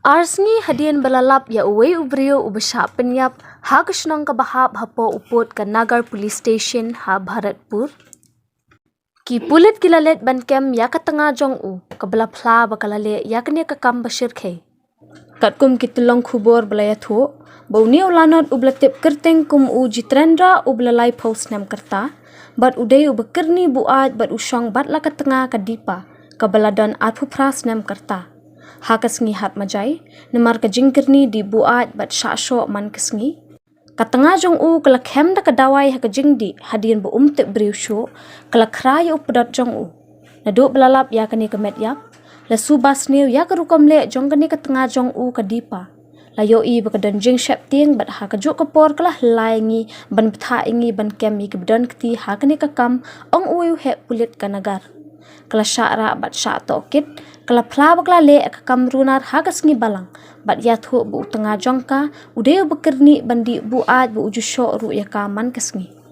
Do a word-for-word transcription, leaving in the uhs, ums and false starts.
Ar sngi hadien ba la lap ïa uwei u briew uba shah pynïap ha ka shnong kaba hap hapoh u pud ka Nagar Police Station ha Bharatpur, ki pulit ki la leit ban kem ïa ka tnga jong u kaba la phla ba ka la leh ïa kane ka kam ba shyrkhei. Katkum ki tyllong khubor ba la ïathuh, ba une u lanot uba la tip kyrteng kum u Jitendra uba la laiphew snem ka rta, bad u dei uba kyrni buaid bad u shong bad la ka tnga ka Dipa, kaba la don arphew phra snem ka rta. Ha ka sngi Hatmajai, namar ka jingkyrni dih buaid bad shah shoh man ka sngi, ka tnga jong u ka la khem da ka dawai ha ka jingdih hadien ba um tip briew shuh, ka la khra ïa u pdot jong u. Naduh ba la lap ïa kane ka met ïap, la suba sniew ïa ka rukom leh jong kane ka tnga jong u ka Dipa. La ïohi ba ka don jingsheptieng bad ha kajuh ka por ka la hylla ïa ngi ban bthah ïa ngi ban kem ïa kiba don kti ha kane ka kam, ong uwei u heh pulit ka Nagar. Ka la shah rah bad shah tohkit, ka la phla ba ka la leh ka kam runar ha ka sngi Balang, bad ïathuh ba u tnga jong ka u dei uba kyrni ban dih buaid bad u ju shoh ruh ïa ka man ka sngi.